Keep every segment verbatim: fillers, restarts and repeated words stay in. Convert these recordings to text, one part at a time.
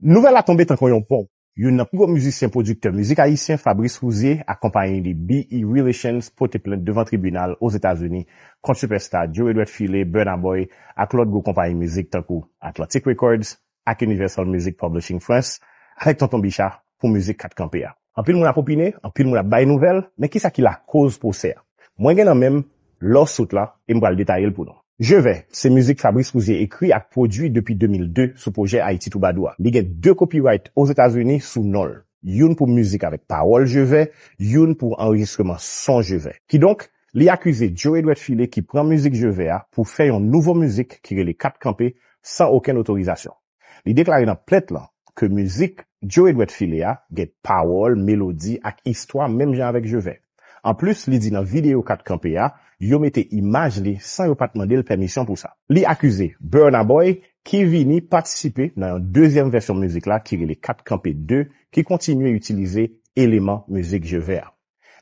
Nouvèl la tonbe tankou yon bonm. Youn nan pi gwo mizisyen pwodiktè mizik ayisyen, Fabrice Rouzier, ak konpayi li B E Relations pote plent devan tribinal Ozetazini kont sipèsta Joe Edward File, Burna Boy, ak lòt gwo konpayi mizik tankou Atlantic Records ak Universal Music Publishing France, avèk Tonton Bicha pou mizik Kat Kanpe a. Anpil moun ap opine, anpil moun ap bay nouvèl, men kisa ki lakoz pwosè a? Mwen gen nan men m lawsuit la e m pral detaye l pou nou. Je vais, se mizik Fabrice Rouzier ekri ak pwodui depi de mil de sou pwojè Ayiti Twoubadou a. Li gen de copyright Ozetazini sou non l. Youn pou mizik avèk pawòl Je vais, youn pou anrejistreman son Je vais. Kidonk, li akize Joe Edward File ki pran mizik Je vais a pou fè yon nouvo mizik ki rele Kat Kanpe san okenn otorizasyon. Li deklare nan plent lan ke mizik Joe Edward File a gen pawòl, melodi ak istwa menm jan avèk Je vais. Anplis, li di nan videyo Kat Kanpe a, yo mete imaj li san yo pa t mande l pèmisyon pou sa. Li akize Burna Boy, ki vini patisipe nan yon dezyèm vèsyon mizik la ki rele Kat Kanpe de, ki kontinye itilize eleman mizik Je vais a.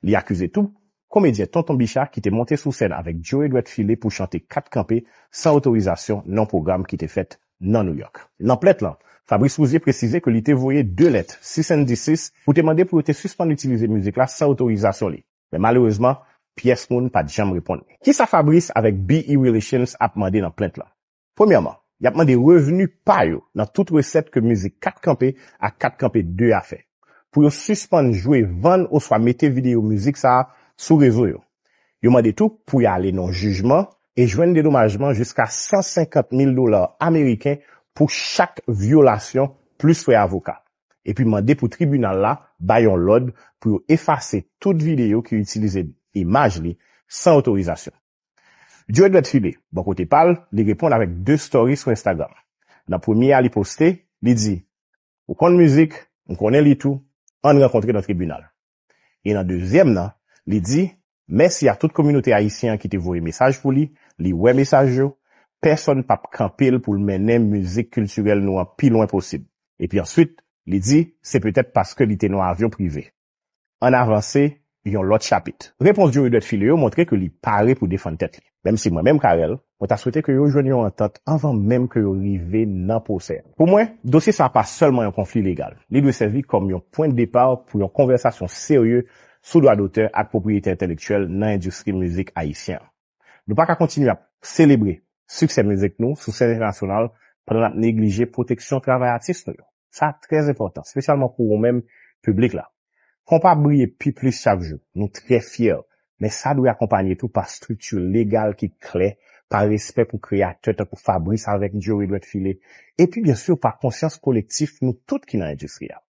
Li akize tou komedyen Tonton Bicha ki te monte sou sèn avèk Joe Edward File pou chante Kat Kanpe san otorizasyon nan pwogram ki te fèt nan New York. Nan plent lan, Fabrice Rouzier presize ke li te voye de lèt, six and six, pou te mande pou yo te sispann itilize mizik la san otorizasyon li. Men malerezman, pyès moun pa t janm reponn. Kisa Fabrice avèk B E Relations ap mande nan plent lan? Premyèman, y ap mande revni pa yo nan tout resèt ke mizik Kat Kanpe ak Kat Kanpe de a fè, pou yo sispann jwe, vann oswa mete videyo mizik sa a sou rezo yo. Yo mande tou pou y ale nan yon jijman e jwenn dedomajman jiska san senkant mil dola ameriken pou chak vyolasyon, plis frè avoka. Epi mande pou tribinal la bay yon lòd pou yo efase tout videyo ki itilize imaj li san otorizasyon. Joe Edward File, bò kote pa l, li reponn avèk de story sou Instagram. Nan premye a li poste, li di, "Ou konn mizik, m konnen li tou, ann rankontre nan tribinal." E nan dezyèm nan, li di, "Mèsi a tout kominote ayisyen an ki te voye mesaj pou li, li wè mesaj yo, pèsonn p ap kanpe l pou l mennen mizik kiltirèl nou an pi lwen posib." Epi answit, li di, "Se petèt paske li te nan yon avyon prive." Ann avanse yon lòt chapit. Repons Joe Edward File yo montre ke li pare pou defann tèt li. Menm si mwen menm, Carel, mwen ta swete ke yo jwenn yon antant anvan menm ke yo rive nan pwosè a. Pou mwen, dosye sa a pa sèlman yon konfli legal. Li dwe sèvi kòm yon pwen de depa pou yon konvèsasyon serye sou dwa dotè ak pwopriyete entèlektyèl nan endistri mizik ayisyen an. Nou pa ka kontinye ap selebre siksè mizik nou sou sèn entènasyonal pandan n ap neglije pwoteksyon travay atis nou yo. Sa trè enpòtan, espesyalman pou ou menm, piblik la. Konpa ap briye pi plis chak jou. Nou trè fyè, men sa dwe akonpanye tou pa estrikti legal ki klè, pa respè pou kreyatè tankou Fabrice avèk Joe Edward File, epi byen si pa konsyans kolektif nou tout ki nan endistri a.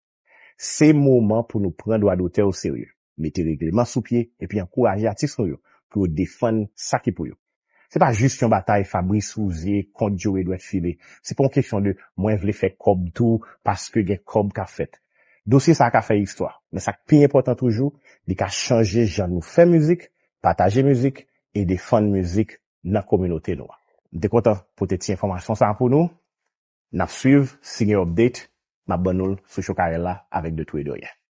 Se moman pou nou pran dwa dotè o serye, mete regleman sou pye, epi ankouraje atis nou yo pou yo defann sa ki pou yo. Se pa jis yon batay Fabrice Rouzier kont Joe Edward File. Se pa yon kesyon de "mwen vle fè kòb tou paske gen kòb k ap fèt." Dosye sa a ka fè istwa, men sa k pi enpòtan toujou, li ka chanje jan nou fè mizik, pataje mizik e defann mizik nan kominote nou an. M te kontan pote ti enfòmasyon sa a pou nou. N ap swiv, si gen update, m ap ban nou l sou Cho Carel la avèk de tou e de ryen.